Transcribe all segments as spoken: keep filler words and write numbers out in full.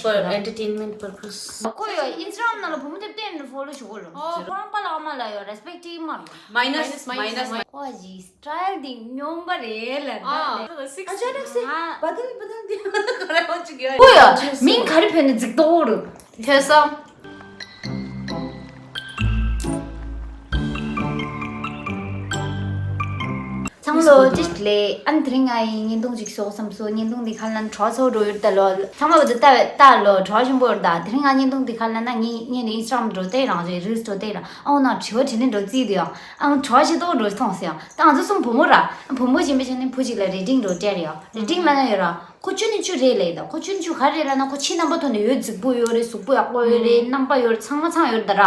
For entertainment purpose. ཁོ་ཡོད་ཨིན་སི་ཊ་གྷ་རམ་ནང་ལ་བུ་མོ་དེ་བསྟན་ནས་ཕོ་ལོ་ཞུ་གོ་ལོ། ཨོ། ཁོ་རང་པཱ་ལགས་ཨ་མ་ལགས་ཡོད་རེ་སི་པེག་ཊི་མ་རེད། མའི་ནས་མའི་ནས། ཁོ་ཅི་སི་ཊ་ཡལ་དེ་སྨྱོན་པ་རེད་ལ། ཨ། ཨ་ཅག་སི་ཨ། བ་དན་བ་དན་དེ་ག་རེ་བ་ཅིག་ཡོད། ཁོ་ཡོད་མིང་ག་རེ་བོས་ནས་འཛིག་དོ་རུ། ཐོས་བསམ། ཚང་མ་ལོ་ཅིག་ལས་ཨན་དེ་རིང་ང་ཡི་བརྙན་ཐུང་ཅིག་བཟོ་བསམ་སོང་། བརྙན་ཐུང་འདི་ཁ་ལན་གྲོགས་ཚོ་འགྲོ་ཡོད་ད་ལོ། ཚང་མ་བོད་ད་ད་ལོ་གྲོགས་ཆེན་པོ་ཡོད་ད། དེ་རིང་ང་བརྙན་ཐུང་འདི་ཁ་ལན་ན་ངའི་ངའི་ནི་ཨིན་སི་ཊ་གྷ་རམ་འགྲོ་དེ་རང་རེད། རིལ་སི་འགྲོ་དེ་རང་ཨང་ན་དྲི་བ་དྲིས་ལན་འགྲོ་རྩིས་དུ་ཡང་ཨང་གྲོགས་ཆེ་ཏོ་འགྲོ་སོང་ཟེར་ཡང་ད་ང་ཚོ་གསུམ་བུ་མོ་ར་བུ་མོ་ཆེན་པོ་ཆེ་ནི་བུ་གཅིག་ལ་རེ་ཌིང་འགྲོ་དེ་རེད་ཡང་རེ་ཌིང་ལ་ན་ཡོད་ར། ཁོ་བཅུ་ནས་བཅུ་རེད་ལབ་ཡིན་ད། ཁོ་བཅུ་ནས་བཅུ་ག་རེ་རེད་ལབ་ན་ཁོ་ཕྱི་རྣམ་པ་ཐོག་ནས་ཡོད་གཟུགས་པོ་ཡོད་རེད། གཟུགས་པོ་ཡག་པོ་ཡོད་རེད། རྣམ་པ་ཡོད་རེད། ཚང་མ་ཚང་ཡོད་རེད་ད་ར།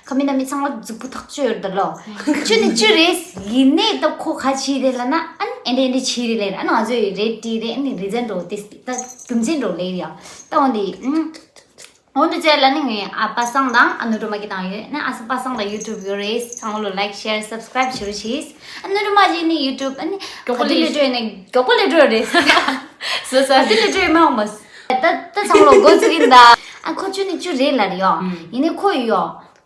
ཁ་མི་ན་མི་ཚང་མ་གཟུགས་པོ་ཐག་ཆོད་ཡོད་རེད་ད་ལོ། བཅུ་ནས་བཅུ་རེད། ཡིན་ནའི་ད་ཁོ་ག་བྱས་རེད་ལབ་ན་ཨ་ནི་ཨེ་འདྲ་ཨེ་འདྲ་བྱས་རེད་ལབ་ཡིན། ཨ་ནི་ང་ཚོས་རེད་དྲིས་རེད། ཨ་ནི་རི་ཛན་འགྲོ་དེ་ད་རྒྱུ་མཚན་འགྲོ་ལབ་ཡིན་ཡ། ད་འོ་འདི་ཨུམ། འོ་འདི་ཚེ་ལ་ནི་ངའི་ཨ་པ་སངས་དང་ཨ་ནུ་རུ་མ་གི་དང་ཡོད་ན། ཨ་ས་པ་སངས་དང་ཡུ་ཊུབ་ཡོད་རེད། ཚང་མ་ལོ་ལའིཀ་ཤེར་སབ་སི་ཀ་རའིབ་བྱེད་རོགས་བྱེད། ཨ་ནུ་རུ་མ་གི་ནི་ཡུ་ཊུབ་ཨ་ནི་མགྱོགས་པོ་ག་དུས་ལས་ལས་འགྲོ་ཡོད་ནས་མགྱོགས་པོ་ལས་འགྲོ་ཡོད་རེད། སོ་སོ་ག་དུས་ལས་འགྲོ་ཡོད་མ་འོང་མ། ད་ད་ཚང་མ་ལོ་འགོ་བཙུགས་ཡིན་ད། ཨ་ཁོ་བཅུ་ནས་བཅུ་རེད་ལབ་རེད་ཡོ། ཡིན་ནའི་ཁོ་ཡོ།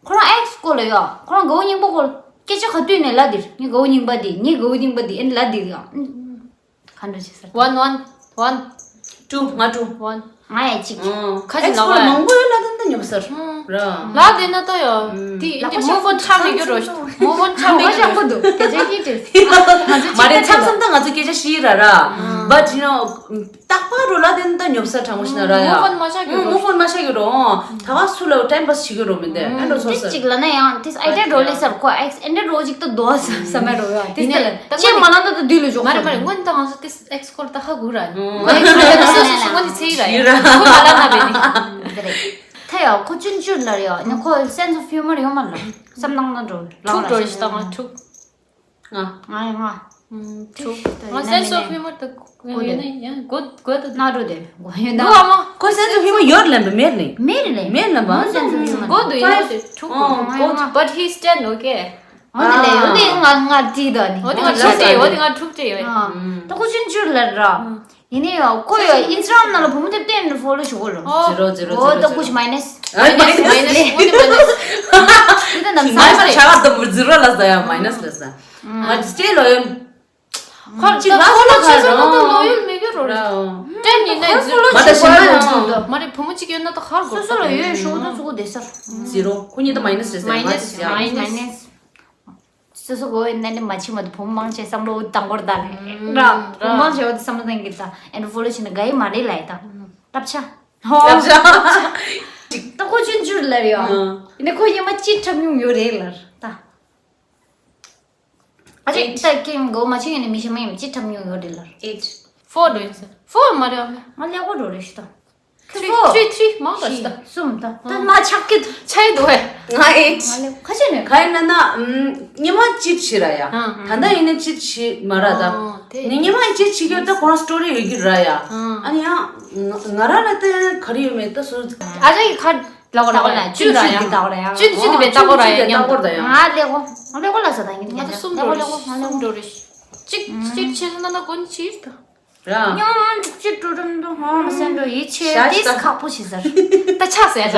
ཁོ་རང་ཨེག་སི་སྐོར་ལ་ཡོ། ཁོ་རང་དགའ་བོ་རྙིང་པ་སྐོར་སྐད་ཆ་ག་དུས་ནས་ལབ་དེ་ངའི་དགའ་བོ་རྙིང་པ་དེ་ངའི་དགའ་བོ་རྙིང་པ་དེ་ཨ་ནི་ལབ་དེ་ཡོ། ག་འདྲ་བྱེད་ས་རེད། One, one, one, two, ང་two, one. ང་ཡང་གཅིག་ཨང་། ཁ་ཅིག་ཨེག་སི་ལག་ཁོ་ལ་ཡ་མང་པོ་ཡོད་ལ་ད་འདི་ཉོབ་སར་ར། ལ་དེ་ན་ད་ཡོ། ཨང་། དེ་ལག་འདི་པ་མུ་ཤོག་ཝོན་ཆགས་མི་འགྱུར་རོ། མུ་ཝོན་ཆགས་མི་འགྱུར་རོ། ཁོ་ཤོག་པོ་འདུག་སྐད་ཆ་ཡིན་ཏེ། མ་རེད་མཚམས་མཚམས་ད་ང་ཚོ་སྐད་ཆ་བཤད་ར་ར། But you know རྟག་པར་རོ་ལ་དེ་ད་ཉོབ་སར་དྲང་མོ་ཤི་ན་ར་ཡ། མུ་ཝོན་མ་ཆགས་འགྱུར་རོ། མུ་ཝོན་མ་ཆགས་འགྱུར་རོ། ད་ག་སུ་ལ་ཊའིམ་པ་སི་བྱེད་འགྱུར་རོ་མི་འདུག་ཨེ་འགྲོ་སོ་དེ་སར། གཅིག་ལ་ན་ཡང་དེ་ཨེ་འདྲ་འགྲོ་ལེ་སར་ཁོ་ཨེག་སི་ཨེ་འདྲ་འགྲོ་ཅིག་ད་དོ་ས་ས་མེད་རོ་ཡ། དེ་ཡིན་ནའི་ད་ལ་ཅེ་མ་ལ་ད་ད་དུས་ལ་འཇོག་མ་རེད་མ་རེད། སྔོན་ད་ང་ཚོ་དེ་ཨེག་སི་སྐོར་ད་ཧ་གོ་ར། ཨང་། ཨེག་སི་སྐོར་ད་སོ་སོ་སྔོན་ནས་ཚེ་ཡི་ར་ཡ། ཡི་ར། ཁོ་མ་ལ་ན་བས་ནི། ད་ཡ་ཁོ་ཆུན་ཆུར་ལ་ཡ་ནི་ཁོ་སེན་སི་ཨོཕ་ཧིའུ་མར་ཡོད་མ་ལ་བསམ་སྟངས་ན་འགྲོ་ལ་ཁྲུག་འགྲོ་ཞིག་ད་ང་ཁྲུག་ང་ཡ་ང་། ཁྲུག་ང་སེན་སི་ཨོཕ་ཧིའུ་མར་ད་གོ་ཡོད་ན་ཡ་གོ་གོ་ད་ན་འགྲོ་དེ་གོ་ཡོད་ད། ཨ་མ་ཁོ་སེན་སི་ཨོཕ་ཧིའུ་མར་ཡོད་ལེན་པ་མེད་ནི། མེད་རེད་ལེ། མེད་ལེན་པ། སེན་སི་ཨོཕ་ཧིའུ་མར་གོ་འདུག་ཡིན་ན་ཁྲུག་གོ། But he stand okay. འོ་དེ་ལས་འོ་དེ་ང་ང་བྲིས་དོ་ནི། འོ་དེ་ང་ཁྲུག་ཅེས་ཡོད། འོ་དེ་ང་ཁྲུག་ཅེས་ཡོད། ཨ། ད་ཁོ་ཆུན་ཆུར་ལ་ར། ཡིན་ནའི་ཡང་ཁོ་ཡང་ཨིན་སི་ཊ་གྷ་རམ་ནང་ལ་བུ་མོ་དེ་བསྟན་ནས་ཕོ་ལོ་ཞུ་གོ་ལོ། ཨོ། Zero, zero, འོ་zero, ད་ཁོ་ཞིག་མའི་ནས། ཨ་མའི་ནས་མའི་ནས་འོ་དེ་མའི་ནས། དེ་ད་ནམ་ས་མ་རེད། ཆ་ག་དུམ་བུར་ཛི་རོ་ལ་ཟ་ཡ་མའི་ནས་ལ་ཟ། ང་སི་ཊེ་ལོ་ཡོད། ཁོ་ཅིག་ལ་ཁོ་ལ་ཆ་ཟ་ན་ད་ལོ་ཡོད་མེད་ཀྱི་རོ་རེད། བསྟན་ཡིན་ནའི་ཛི་རོ། མ་ད་ཞིམ་པ་ཡོང་། མ་རེད་བུ་མོ་གཅིག་ཡོད་ན་ད་ཧར་གོ། སོ་སོ་ལ་ཡོད་ཞུ་གོ་ད་ཚུགས་དེ་སར། ཛི་རོ། ཁོ་གཉིས་ད་མའི་ནས་རེད་ཟེར། མའི་ནས་མའི་ནས། སོ་སོ་གོ་ཡིན་ན་ནི་མ་ཕྱི་མ་དུ་བུ་མོ་མང་ཆེ་བསམ་བློ་དང་པོར་ད་ལེ་ར། བུ་མོ་མང་ཆེ་བ་དུ་བསམ་བློ་བཏང་གི་ད་ཨེན་ཕོ་ལོ་བྱས་ན་དགའ་ཡི་མ་རེད་ལ་ཡི་ད། བསླབ་བྱ། ཧོ། བསླབ་བྱ། ད་ཁོ་ཆུན་ཆུར་ལར་ཡོད། ཡིན་ན་ཁོ་ཡིན་མ་ཅི་འཁྲབ་མྱོང་ཡོད་རེད་ལར་ད། ཨ་ཅེ་ད་ཀེམ་གོ་མ་ཆུ་ཡིན་ན་མི་ཤི་མ་ཡིན་ཅི་འཁྲབ་མྱོང་ཡོད་རེད་ལར། Eight. Four རེད་ཟེར། Four མ་རེད་ཨ་མ། ང་ཀླད་ཀོར་འགྲོ་རེད་ཤི་ད། Three, three, three མང་དྲགས་ཤི་ད། གསུམ་ད། ད་མ་ཆག་གི་ཆ་ཡི་འདུག་ཧེ། ང་eight། ང་ལེ་ཁ་ཆེ་ནས། ག་ཡིན་ལབ་ན་ཉི་མ་གཅིག་བྱེད་ར་ཡ། ད་ལྟ་ཡིན་ན་གཅིག་བྱེད་མ་ར་ད། ནི་ཉི་མ་གཅིག་བྱེད་ཀྱི་ད་ཁོ་རང་སི་ཊོ་རི་ཡོད་ཀྱི་ར་ཡ། ཨ་ནི་ཡང་ང་ར་ལ་ད་ག་རེ་ཡོད་མེད་ད་སོ། ཨ་ཅག་གི་ཁ་ལ་གོ་ལ་གོ་ལ་བཅུ་ར་ཡ། བཅུ་བཅུ་དེ་བས་ལྟ་གོ་ར་ཡ་མཉམ་དུ། ང་ལེ་གོ་ང་ལེ་གོ་ལ་ས་ད་ཡིན་ང་ད་གསུམ་འགྲོ་རེ་གསུམ་འགྲོ་རེ། གཅིག་གཅིག་བྱེད་ན་ད་གོ་ནི་ཕྱིར་ད། ར། ཉོན་ཅི་ཀྲུ་རུམ་དུ་ཧོམ་སེན་དུ་ཡིད་ཆེས་ཤ་ཏིས་ཤ་ཁག་པོ་བྱེད་ཟེར། ད་ཆགས་ཟེར་ད།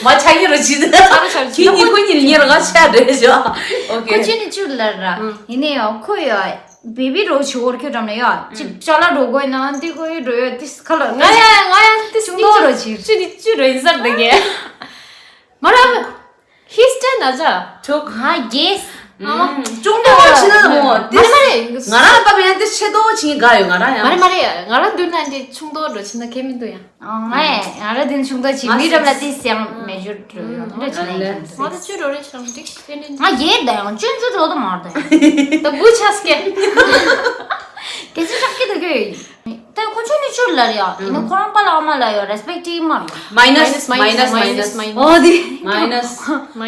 མ་ཆགས་ཡིན་རུ་བྱེད་ཟེར། ཆགས་རུ་ཆགས་རུ་ཁྱེད་གཉིས་ཁོ་གཉིས་ལ་ཉེ་རུ་ང་ཆགས་རེད་ཤོ། ཨོ་ཁོ་ཁེ། ཅི་ནི་ཅུ་ལར་ར། ཡིན་ནའི་ཡང་ཁོ་ཡ་བེ་བི་རོ་ཆི་བོར་ཁྱོད་འགྲམ་ལ་ཡ་ཅི་ཅ་ལག་འགྲོ་དགོས་ན་འདི་ཁོ་ཡི་འགྲོ་ཡ་ཏིས་ཁ་ལ་ང་ཡ་ང་ཡ་ཏིས་ཅུང་དོ་རོ་ཆི་ཅི་ནི་ཅུ་རོ་ཡིན་ཟེར་འདི་གེ། མ་ར། He's ten ཨ་ཅག་ཆོག་ང་guess། ཨ་མ། ཅུང་ཏོ་ཆི་ན་མོ། མ་རེད་མ་རེད། ང་རང་ལྟ་བུ་ཡང་དེ་ཆེ་ཏོ་ཆི་ནི་དགའ་ཡོད་ང་རང་ཡང་། མ་རེད་མ་རེད། ང་རང་མདུན་ན་འདི་ཆུང་ཏོ་འགྲོ་ཆི་ན་ཁེ་མི་འདུག་ཡང་། ཨ་ང་ཡ་ང་རང་འདི་ཆུང་ཏོ་ཆི་མི་རབས་ལ་དེ་སེང་མེ་ཇོར་འགྲོ་ཡོད་འདྲ་ཆི་ན་ཡང་། ང་ད་ཅུ་རོ་རེ་ཆང་འགྲིག་ཤི་ནི། ང་རྒྱལ་ད་ཡང་ཅུན་ཅུ་རོ་ད་མ་རེད་ད་ཡང་། ད་བུ་ཆ་སྐད། གལ་སྲིད་ཤག་གི་ད་གི་ཡོད། ད་ཁོ་ཆུ་ནི་ཆུ་ལ་རེད་ཡ། ཡིན་ན་ཁོ་རང་པཱ་ལགས་ཨ་མ་ལ་ཡོད་རེ་སི་པེག་ཊི་མ་རེད། མའི་ནས་མའི་ནས་མའི་ནས་མའི་ནས། ཨོ་དེ། མའི་ནས།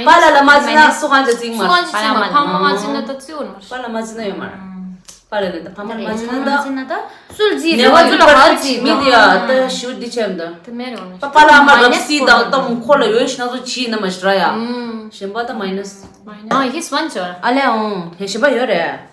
པཱ་ལགས་ལ་མ་བརྩིས་ན་སུ་གང་དུ་བརྩི་མ་རེད། ཕ་མ་མ་བརྩིས་ན་ད་བརྩི་འོ་མ་རེད། པཱ་ལགས་མ་བརྩིས་ན་ཡོད་མ་རེད། པཱ་ལགས་ལ་ད་ཕ་མ་མ་བརྩིས་ན་ད། སུལ་རྩིས་ནས་བ་ཚུལ་ལ་ཧ་རྩིས་མི་དེ་ཡ་ད་ཞུ་འདི་ཆེམ་ད། དེ་མེད་རེད་འོ་ན། པཱ་ལགས་ཨ་མ་རབ་སྲིད་དང་ཏམ་ཁོ་ལ་ཡོད་ཤི་ན་ཚོ་ཆི་ན་མ་ཤི་ར་ཡ། གཞན་པ་ད་མའི་ནས། མའི་ནས། ཨ་ཧིས་ཝན་ཅོར། ཨ་ལེ་ཨོང་དེ་གཞན་པ་ཡོད་རེད།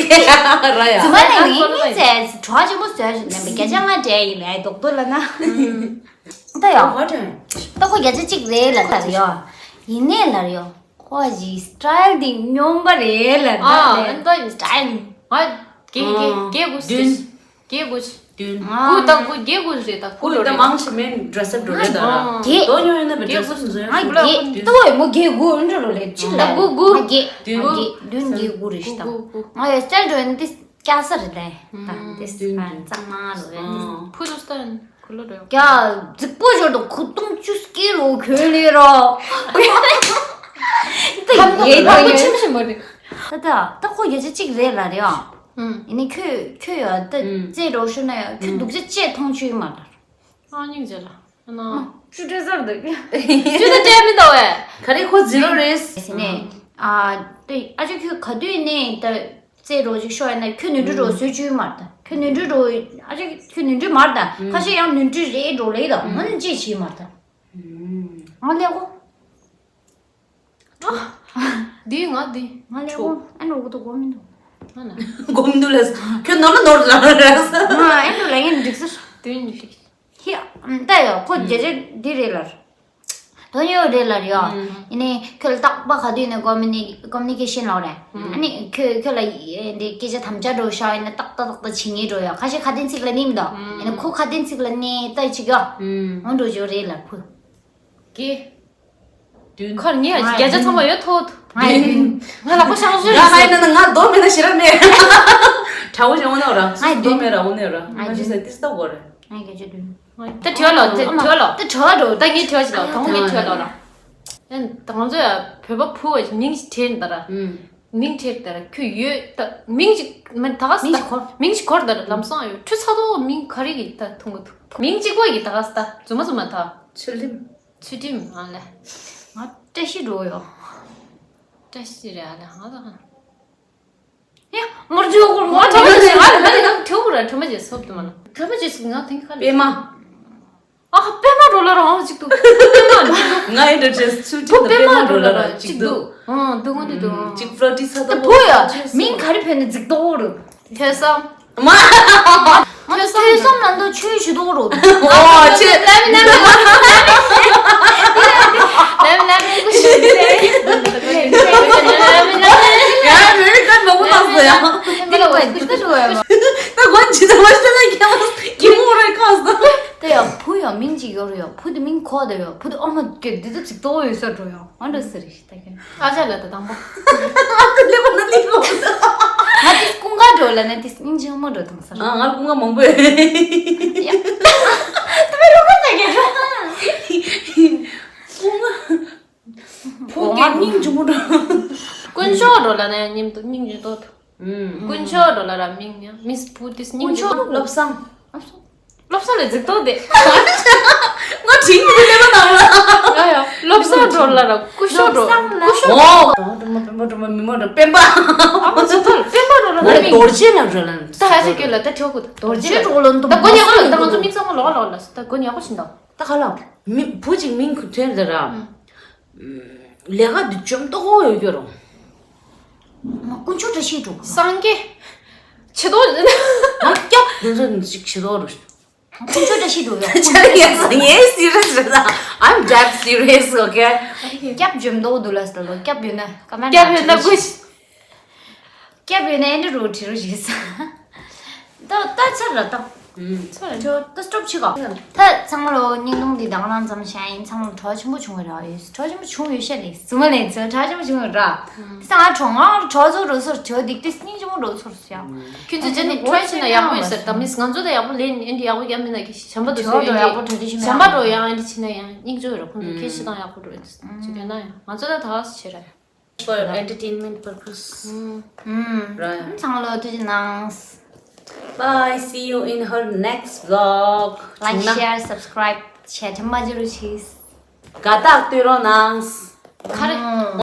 ལེགས་ར་ཡ། རྫུན་མ་ལེགས་ནི་ཨ་ནི་ཙེ་གྲོགས་ཆེན་པོ་བཟོས་ཞིག་ལེན་པའི་བརྒྱ་ཆ་ལྔ་སྤྲད་ཡིན་པའི་རྡོག་རྡོག་ལ་ན། ད་ཡོ། ད་ཁོ་བརྒྱ་ཆ་གཅིག་རེད་ལ་ད་ཡོ། ཡིན་ནའི་ལ་ཡོ། ཁོ་ཞིག་སི་ཊའིལ་འདི་སྨྱོན་པ་རེད་ལ་ད་ཨ་རེད། ཨ་ད་ཡིན་སི་ཊའིལ། ང་དགེ་དགེ་ཨ་དགེ་དགུ་བདུན། དགེ་དགུ་བདུན། དགུ་དང་དགུ་དགེ་དགུ་རེད་ད་དགུ་དགུ་འགྲོ་ད་རེད། མང་ཆེ་མེད་ཌི་རེ་སི་ཨབ་འགྲོ་རེད་ད་ར། ཨ་དགེ་དོ་ཉོ་ཡོད་ན་མེད་ཌི་རེ་སི་ཨབ་བཟོ་ཡ། ང་དགེ་ད་བོ་མོ་དགེ་དགུ་འགྲོ་རོ་ལེ་གཅིག་ལ་དགུ་དགུ་ང་དགེ་ང་དགེ་བདུན་དགེ་དགུ་རེད་ཤི་ད། དགུ་དགུ་ང་ཡ་སི་ཊའིལ་འགྲོ་ཡ་ནི་ཏི་སྐྱ་ས་རེད་ད་ད་ཏི་ས་གཙང་མ་རོ་ཡ་ཏི་ས། ཕུ་ཏུ་སྟན་ཁུ་ལོ་རེད། ཀྱ་རྫིག་པོ་ཞོར་དུ་ཁུ་ཏུང་ཅུ་སྐྱེ་རོ་གྱོན་ལེ་རོ། ད་ཡེ་ད་ཁུ་ཡེ་ཆེམ་ཆེམ་མ་རེད། ད་ད་ད་ཁོ་ཡེ་ཆེ་གཅིག་རེད་ལ་རེད་ཨ། ཨུམ། ཡིན་ནི་ཁྱོད་ཁྱོད་ཡ་ད་ཨུམ། རྩེད་རོགས་ཞུ་ན་ཡ་ཁྱོད་ཨུམ། སྡུག་ཅག་ཅེས་མཐོང་ཆོས་མ་ལ། ཨ་སྙིང་རྗེ་ལ། ཨ་ན། ཅུ་སྤྲད་ཟེར་འདུག་ཅུ་ད་སྤྲད་མི་འདུག་བས། ག་རེ་ཁོ་ཛི་རོ་རེད། ཟེར་ནས། ཨ་ཏེ་ཨ་ཅོ་ཁྱོད་ག་དུས་ནས་ད་རྩེད་རོགས་ཅིག་ཤོར་ཡ་ན་ཁྱོད་ནོར་འཁྲུལ་རོགས་བཟོས་བཅུག་མ་ད། ཁྱོད་ནོར་འཁྲུལ་རོགས་ཨ་ཅོ་ཁྱོད་ནོར་འཁྲུལ་མ་ད། ཁ་ཤས་ཡང་ནོར་འཁྲུལ་རེད་འགྲོ་ལེ་ད། ང་ནི་ཅི་བྱེད་མ་ད། ང་ལས་གོ། འདི་ང་འདི། ང་ལས་གོ་ཨ་ནོར་གོ་ད་གོ་མི་འདུག་ང་ན། གོ་མི་འདུག་ལས། ཁྱོད་ནོར་ལ་ནོར་ལ་རེད། ང་ཨ་ནོར་ལ་ངས་འགྲིག་ཟེར། དུས་ནི་འགྲིག་ཧི། ད་ཡོ་ཁོ་རྒྱ་ཆེ་འདི་རེད་ལར། དོན་ཡོད་རེད་ལར་ཡོ། ཨ་ནི་ཁྱོད་ལ་རྟག་པ་ག་དུས་ནས་ཀོ་མི་ནི་ཀོ་མི་ནི་ཀེ་ཤན་ལོག་རེད། ཨ་ནི་ཁྱོད་ཁྱོད་ལ་འདི་སྐད་ཆ་དམ་བཅའ་འགྲོ་ཤག་ཡིན་ན་ཏག་ཏག་ཏག་ཏག་བྱེད་ངེས་འགྲོ་ཡོ། ཁ་ཤས་ཁ་དན་ཚིག་ལ་ནི་མི་འདུག་ཨ་ནི་ཁོ་ཁ་དན་ཚིག་ལ་ནི་ལྟ་ཅིག་ཡོ། འོ་འགྲོ་ཅོ་རེད་ལར་ཕུ། ཀེ། བདུན། ཁར་ངས་ང་བརྒྱ་ཆ་ཚང་མ་ཡོད་ཐོག་ང་ཡི་བདུན། ང་ལག་པ་ཤང་ཤང་ང་ང་ཡིན་ན་ང་རྡོ་མེད་ན་ཞེ་ར་མེད། དྲ་བོ་ཞིག་འོང་ནའོ་ར། ང་ཡི་རྡོ་བདུན། མེད་ར་འོང་ནའོ་ར། ང་ང་ཡི་ཅི་ཟེར་ཏིས་ཏོ་གོ་རེ། ང་ཡི་བརྒྱ་ཆ་བདུན། ད་དྲི་བ་ལོ་ད་དྲི་བ་ལོ། ད་དྲི་བ་རོ་ད་ངའི་དྲི་བ་ཞིག་ལོ་ད་ངའི་དྲི་བ་ལོ་ར། ཨེ་ད་ང་ཚོ་ཡ་བོད་པ་བུ་བ་ཞིག་མིང་ཞིག་བྲིས་ནས་ད་ར། མིང་བྲིས་ད་ར་ཁྱོད་ཡོད་ད་མིང་ཞིག་མ་ད་ག་ས་མིང་ད་ཞིག་གོ། མིང་ཞིག་གོ་ར་ད་ར་ལམ་སང་ཡོད་ཁྲུ་ཚ་དོ་མིང་ག་རེ་གི་ད་ཐུང་གི་ཐུ་མིང་གཅིག་པོ་ཡི་ད་ག་ས་ད་རྫུན་མ་རྫུན་མ་ད། ཚུལ་ཁྲིམས། ཚུལ་ཁྲིམས་ཨ་ལེ། ང་བཀྲ་ཤིས་འགྲོ་ཡོ། བཀྲ་ཤིས་རེད་ཨ་ལེ་ང་ད་ག་ཡ་མར་འཇོག་གོ་ང་གྲོ་མ་ཇེ་ང་ལ་ང་ལ་ང་ཐུག་གོ་ར་གྲོ་མ་ཇེ་སོབ་དུ་མ་ན་གྲོ་མ་ཇེ་སུ་ང་ཐེང་ཁ་ལེ། པད་མ། ཨ་པད་མ་འགྲོ་ལ་རང་གཅིག་ཏུ་པད་མ་ང་ཡི་འདྲ་ཇེ་ཚུལ་ཁྲིམས་པད་མ་འགྲོ་ལ་ར་གཅིག་ཏུ། ཨང་དུ་ང་དུ་དུ་ཅིག་ཕྲོ་ཏི་ས་ད་ད་བུ་ཡ་མིང་ག་རེ་ཕན་ནི་རྫིག་ཏོ་རུ། ཐོས་བསམ། མ། ཐོས་བསམ། ཐོས་བསམ་ལ་འདོད་ཆོས་ཞུ་དོ་རུ། ཨོ་ཆེ། ལབ་ལབ་ལབ་ལབ་ལབ་ལབ་ལབ་ལབ། ཡ་རེ་རེ་ཀ་ནོ་མོ་ཏང་སོ་ཡ། འདི་ལ་བས་འདི་ལ་བས། ད་གོན་ཇི་ལྟར་བ་ཤ་ལ་ཁྱེད་མོ་ཁྱེད་མོ་རེ་ཁ་སོ། ད་ཡ་བུ་ཡ་མིང་ཅིག་ཡོད་རེད་ཡ། བུ་དེ་མིང་གོ་ད་ཡ། བུ་དེ་ཨོ་མ་གེ་འདི་ཚོ་ཅིག་ཏོ་ཡོད་ས་འགྲོ་ཡ། ཨ་འདྲ་ཟེར་རེད་ཤི་ད་གེ། ཨ་ཅག་ལ་ད་དང་པོ། ཨ་ཏི་ལེ་མ་ན་ལི་གོ། ང་ཏི་ཀུན་དགའ་འགྲོ་ལ་ན་ཏི་སྙིང་རྗེ་མོ་འགྲོ་དང་ས། ང་ང་ཀུན་དགའ་མང་པོ་ཡོད། ཡ། ད་མེ་ལོ་ཁ་ད་གེ། ཀུན་དགའ། ཕུག་གི་སྙིང་རྗེ་མོ་འགྲོ། དཀོན་མཆོག་འགྲོ་ལ་ན་ཡང་མཉམ་དུ་སྙིང་རྗེ་ཏོ། དཀོན་མཆོག་འགྲོ་ལ་ར་མིང་ཡང་མིས་བུ་ཏི་སྙིང་རྗེ་ཏོ། བློ་བཟང་། བློ་བཟང་ལ་རྫིག་ཏོ་དེ། ང་དྲིན་གྱི་ལས་པ་ནང་ལ། ཡ་ཡ། བློ་བཟང་འགྲོ་ལ་ར་སྐུ་ཞབས་འགྲོ། བློ་བཟང་ལ། སྐུ་ཞབས། ཨོ། སྤྲོ་མོ་སྤྲོ་མོ་སྤྲོ་མོ་མི་མོ་འགྲོ་སྤེན་པ། ཨ་མ་ཚོ་ཐོར་སྤེན་པ་འགྲོ་ལ། ང་ལ་རྡོ་རྗེ་ལ་འགྲོ་ལ། ད་ཧ་ཅང་སྐྱོ་ལ་ད་ཐེའུ་གུ་ད། རྡོ་རྗེ་འགྲོ་ལ་འདུག་ད་གོ་ཉག་གོ་ལ་ད་ང་ཚོ་མིག་ཚང་མ་ལོག་ལོག་ལ་ད་གོ་ཉག་གོ་ཞིག་འདུག་ད་ག་ལ། མི་བུ་གཅིག་མིང་ཁུ་ཐོན་ཟེར་ར། ལས་ཀ་འདི་བཅོམ་ཏོག་ཡོད་རྒྱུ་རུང་། དཀོན་མཆོག་བཀྲ་ཤིས་འགྲོ། སངས་རྒྱས། ཆེ་ཏོ། ང་སྐྱབས་དེ་ཚོ་ཞིག་བྱེད་དོ་རུ། དཀོན་མཆོག་བཀྲ་ཤིས་འགྲོ་ཡོད། ཆ་ཡ་ས་ངའི་སི་རི་ཡས་རེད་ད། I'm dead serious, okay? སྐྱབས་བཅོམ་ཏོག་འདུག་ལ་ཟེར་ལོ། སྐྱབས་ཡོད་ན་ཀ་མེན་སྐྱབས་ཡོད་ན་དགོས། སྐྱབས་ཡོད་ན་ཨེ་འདྲ་རུ་བྲིས་རུ་ཞིག་ས། ད་ད་ཚར་ར་ད། ཚར་ར་ད་སྟོབ་ཆེ་ག་ད་ཚང་མ་ལོ་སྙིང་རླུང་འདི་དང་རང་ཙམ་བཤད་ཡིན། ཚང་མ་གྲོགས་ཆེན་པོ་བྱུང་བ་ར་ཡོད། གྲོགས་ཆེན་པོ་བྱུང་ཡོད་ཤ་ལེ་ཟུ་མ་ལེ་ཚོ་གྲོགས་ཆེན་པོ་བྱུང་ཡོད་ར། ད་ང་གྲོགས་ང་གྲོགས་ཚོ་རོ་ཚོར་གྲོགས་སྡིག་ཏེ་སྙིང་རྗེ་མོ་རོ་ཚོར་སོ་ཡ། ཁྱོད་ཚོ་ཅན་ནི་ཊ་རའི་བྱས་ན་ཡག་པོ་ཡོད་ཟེར། ད་མིས་ང་ཚོ་ད་ཡག་པོ་ལེན་ཨེ་འདྲ་ཡག་པོ་ཡ་མིན་ན་གི་ཞམ་པ་དུ་ཚོ་ཡོད་ཡག་པོ་གྲོགས་ཆེན་པོ་ཞམ་པ་འགྲོ་ཡང་ཨེ་འདྲ་བྱེད་ན་ཡང་སྙིང་རྗེ་ཡོད་ར། ཁོང་ཚོ་ཁྱེད་ཤི་དང་ཡག་པོ་འགྲོ་ཨེ་འདྲ་ཅིག་ཡོད་ན་ཡང་ང་ཚོ་ད་ད་བ་སི་བྱེད་ར་ཡ། For entertainment purpose. ཚང་མ་ལོ་ཐུགས་རྗེ་གནང་། Bye, see you in her next vlog. Like, share, subscribe བྱས་ཐུབ་མ་བྱེད་རུ་ཆིས། དགའ་རྟགས་སྟོན་རོགས་གནང་། ཁ་རེ།